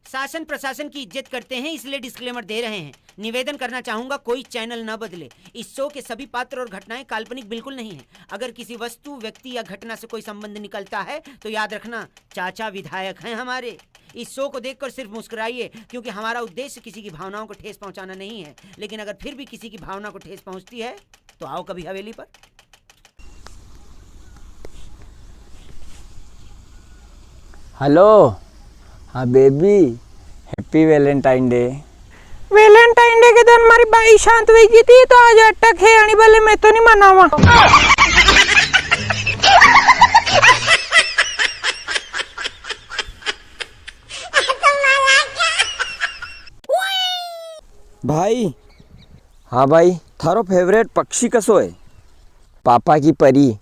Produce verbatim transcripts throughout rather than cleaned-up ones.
शासन प्रशासन की इज्जत करते हैं, इसलिए disclaimer दे रहे हैं। निवेदन करना चाहूंगा, कोई channel न बदले। इस show के सभी पात्र और घटनाएं काल्पनिक बिल्कुल नहीं हैं। अगर किसी वस्तु, व्यक्ति या घटना से कोई संबंध निकलता है तो याद रखना, चाचा विधायक हैं हमारे। इस show को देखकर सिर्फ मुस्कुराइए, क्योंकि हमारा उद्देश्य किसी की भावनाओं को ठेस पहुंचाना नहीं है। लेकिन अगर फिर भी किसी की भावना को ठेस पहुंचती है तो आओ कभी हवेली पर। हेलो, हाँ baby, happy Valentine Day। Valentine Day के दिन मारी बाई शांत हुई गई थी, तो आज अटक है, अणी बले मैं तो नहीं मनावा। भाई, हाँ भाई, थारो favourite पक्षी कसो है? पापा की परी।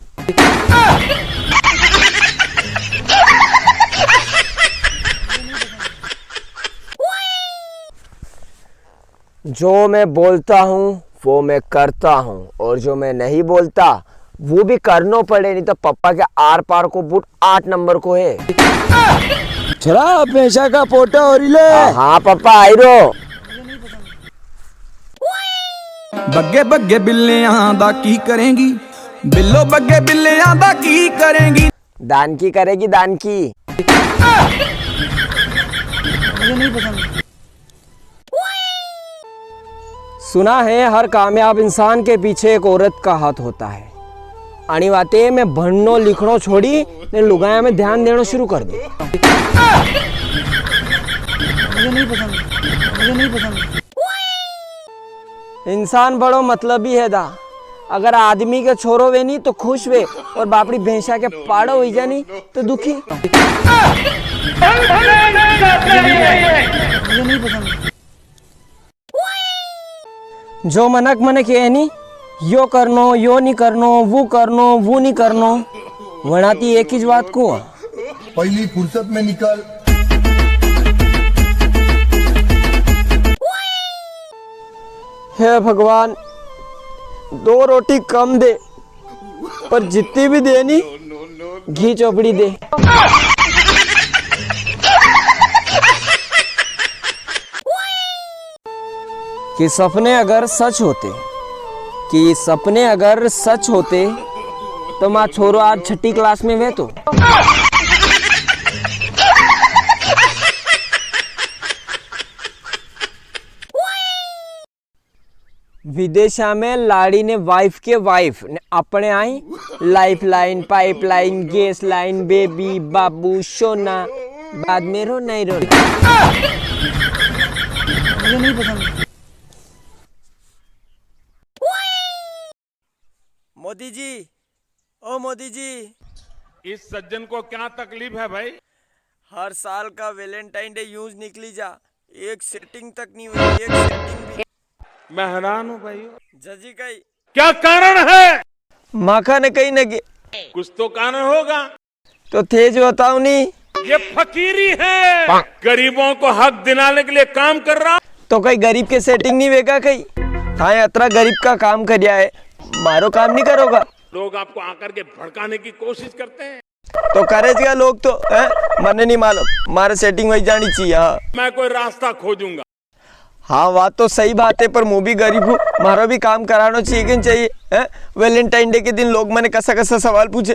जो मैं बोलता हूँ, वो मैं करता हूँ, और जो मैं नहीं बोलता, वो भी करनो पड़े, नहीं तो पापा के आर पार को बूट आठ नंबर को है। छोरा, भैंसा का पोटा हो रही ले। हाँ, हाँ पापा, आई रो। बग्गे बग्गे बिल्लियां दा की करेंगी, बिल्लो बग्गे बिल्लियां दा की करेंगी। दान की करेगी, दान की। मुझे नहीं पसंद। सुना है हर कामयाब इंसान के पीछे एक औरत का हाथ होता है। अणी वाते मैं भणनो लिखणो छोड़ी ने लुगाया में ध्यान देणो शुरू कर दो। मुझे नहीं पसंद, मुझे नहीं पसंद। इंसान बड़ो मतलबी है दा। अगर आदमी के छोरो वे नी तो खुश वे, और बापड़ी भैंसा के पाड़ो हुई जा नी तो दुखी। मुझे नहीं पसंद। जो मनक मने के नी, यो करनो, यो नी करनो, वो करनो, वो नी करनो, वणाती एक ही बात को। पहली फुर्सत में निकल। हे भगवान, दो रोटी कम दे, पर जितनी भी दे नी, घी चोपड़ी दे। कि सपने अगर सच होते, कि सपने अगर सच होते, तो माँ छोरो आज छठी class में वे तो। विदेशा में लाड़ी ने wife के wife ने अपने आई lifeline, pipeline, gas line, baby, बाबू, सोना, बाद में रो नहीं रोना। मुझे नहीं पसंद। मोदी जी, ओ मोदी जी। इस सज्जन को क्या तकलीफ है भाई? हर साल का Valentine Day यूं ज निकली जा, एक setting तक नहीं हुई, एक setting भी। मैं हैरान हूँ भाई। जजी कई। क्या कारण है? माखा ने कई न के। कुछ तो कारण होगा। तो थे जो बताओ नी। ये फकीरी है। गरीबों को हक दिलाने के लिए काम कर रहा। तो कई गरीब के setting नी वेगा कई? थाए अतरा गरीब का काम करिया है, मारो काम नी करोगा? लोग आपको आकर के भड़काने की कोशिश करते हैं। तो करे ज लोग तो, हैं? मने नी मालूम, मारे setting वही जानी चाहिए। हाँ। मैं कोई रास्ता खोजूंगा। हाँ, बात तो सही बात है, पर मु भी गरीब हूँ, मारो भी काम करानो चाहिए कि नी चाहिए, हैं? Valentine Day के दिन लोग मने कसा कसा सवाल पूछे,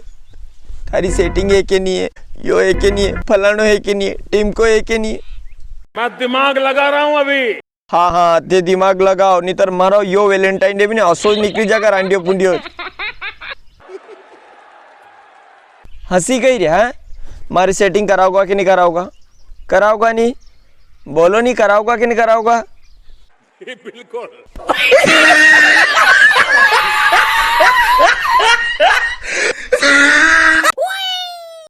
थारी setting है के नी है, यो है के नी है, फलानो है के नी है, टिमको है के नी है। मैं दिमाग लगा रहा हूँ अभी। हाँ, हाँ, ते दिमाग लगाओ, नी तर मारो यो Valentine Day भी नी, असो ज निकली जाकर आंडियो पुंडियो। हंसी कई रे, हैं? मारी setting कराओगा कि नी कराओगा? कराओगा नी? बोलो नी, कराओगा कि नी कराओगा? बिल्कुल।